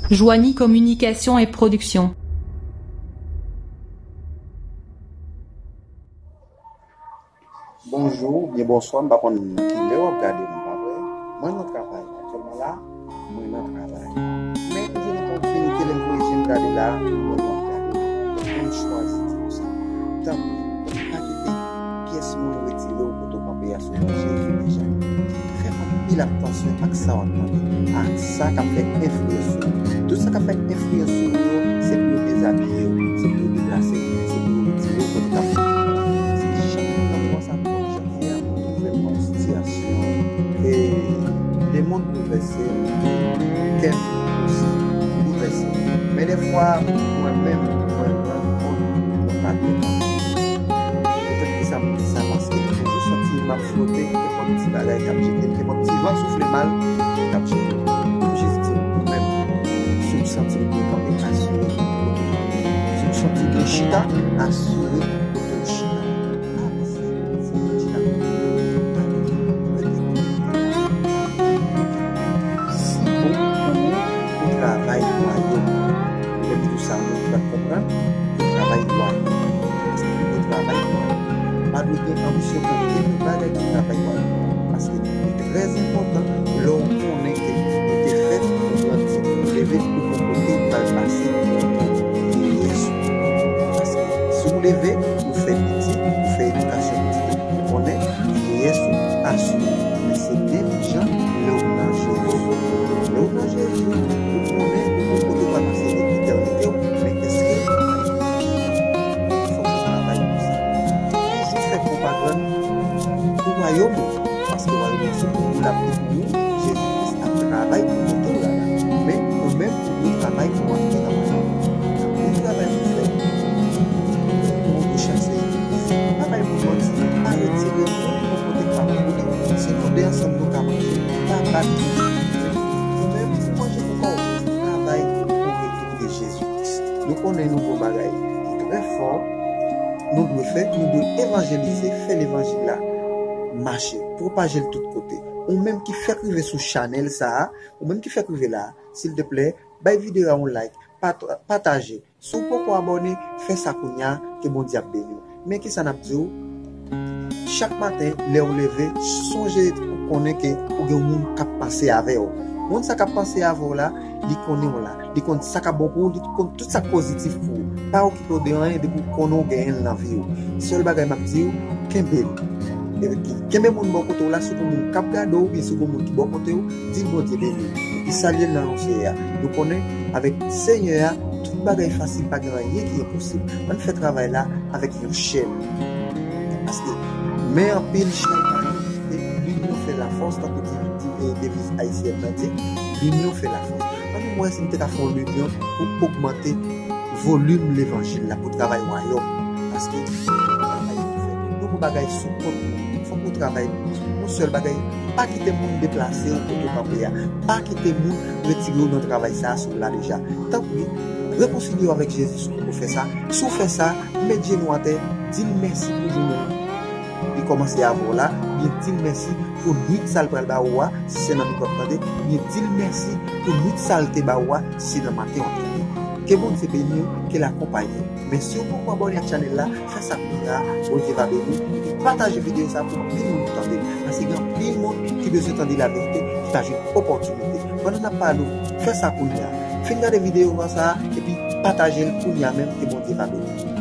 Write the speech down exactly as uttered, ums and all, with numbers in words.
Joanie Communication et Production. Bonjou oubyen bonswa, m pa konn kilè w ap gade m, pa vre? Mwen nan travay aktyèlman la, mwen nan travay. Men, m te gen opòtinite lè m voye je m gade la, mwen nan travay. Mwen chwazi di nou sa. Tanpri, pa kite pyès moun retire w kote w kanpe a sou non Jezi deja. Fè anpil atansyon ak sa w ap tande, ak sa k ap fè enfliyans sou ou. Tout sa k ap fè enfliyans sou ou yo, se pou yo dezabiye w, se pou yo deplase w, se pou yo retire w kote w kanpe. Jan nan mwa sa, kòm jan fè a, mwen twouve m nan yon sitiyasyon, e, lemonn boulvèse, kè m osi boulvèse. Men dèfwa, mwen menm, mwen rann kont mwen pa dwe kanpe. Poutèt ki sa m di sa? Paske m toujou santi m ap flote, kenpòt ti bagay k ap jete m, kenpòt ti van soufle mal k ap jete m. Jezi di m, ou menm, si w santi w dwe kanpe, asire kote w kanpe. Si w santi w dwe chita, asire kote w chita. Pa panse fò w chita. Rete kanpe. Si bon pou ou pou travay wayòm. Lè m di w sa, moun ki pa t konprann, pou travay wayòm. Paske pou travay wayòm, pa dwe gen anbisyon pou anpil lòt bagay ki travay wayòm. Paske li trè enpòtan lè w konnen ke ou te fèt, ou grandi, ou leve, ou gon kote ou pral pase, ou gen rès ou. Paske si w leve, ou fè pitit, ou fè edikasyon pitit ou, ou konnen vyeyès ou asire. Men se menm jan lè w nan Jezi. Lè w nan Jezi, ou konnen ou gon kote w pral pase etènite w, men èske fòk ou travay pou sa? Toujou fè pwopagann pou wayòm ou, paske wayòm ou se pou ou l ap vin pou ou, Jezi Kris ap travay pou mete w la la. Men ou menm, ou dwe travay pou antre nan wayòm. Anpil travay pou fè. Pou ou chase. Pa bay moun manti, pa retire moun nan kote k pa pou li. Si nou de ansanm nou ka manje, pa bat moun. Ou menm, ou manje pou kò w, travay pou retounen Jezi Kris. Nou konnen nou gon bagay ki trè fò, nou dwe fè, nou dwe evanjelize, fè levanjil la mache, pwopaje l tout kote. Ou menm ki fèk rive sou chanèl sa a, ou menm ki fèk rive la a, silteplè, bay videyo a yon like, pat-, pataje. Si w poko abòne, fè sa kounye a, ke Bondye ap beni w. Men kisa n ap di w? Chak maten, lè w leve, sonje ou konnen ke ou gen yon moun k ap panse avè w. Moun sa k ap panse avè w la, li konnen w la. Li konn sa k ap bon pou ou, li konn tout sa k pozitif pou ou. Pa okipe w de anyen, depi w konnen w genyen l nan vi w. Sèl bagay m ap di w, kenbe l. Kenbe moun bò kote w la, si w gon moun k ap gade w, oubyen si w gon moun ki bò kote w, di l Bondye beni w. Epi salye l nan non Seyè a. Nou konnen, avèk Seyè a, tout bagay fasil, pa gen anyen ki enposib. Ann fè travay la avèk yon chèn. Paske men anpil chay pa yon kite, l'union fait la force, tankou di, di, e, deviz ayisyèn nan di, l'union fait la force. Ann wè si n te ka fè yon linyon pou ogmante volim levanjil la, pou travay wayòm. Paske nou gon travay pou fè. Nou gon bagay sou kont nou. Fòk nou travay pou nou. Yon sèl bagay, pa kite moun deplase w kote w kanpe a. Pa kite moun retire w nan travay sa a si w la deja. Tanpri, rekonsilye w avèk Jezi si w poko fè sa. Si w fè sa, met jenou atè, di l mèsi pou jounen li kòmanse avè w la, oubyen di l mèsi pou nwit sa l pral ba ou a, si se nan mi w ap tande, oubyen di l mèsi pou nwit sa l te ba ou a, si se nan maten w ap tande. Ke Bondye beni w, ke l akonpaye w. Men si w poko abòne ak chanèl la, fè sa kounye a, Bondye va beni w, epi pataje videyo sa a pou anpil moun tande l. Paske gen anpil moun ki bezwen tande laverite, ki pa jwenn opòtinite. Pandan n ap pale w, fè sa kounye a. Fin gade videyo sa a, epi pataje l kounye a menm, ke Bondye va beni w.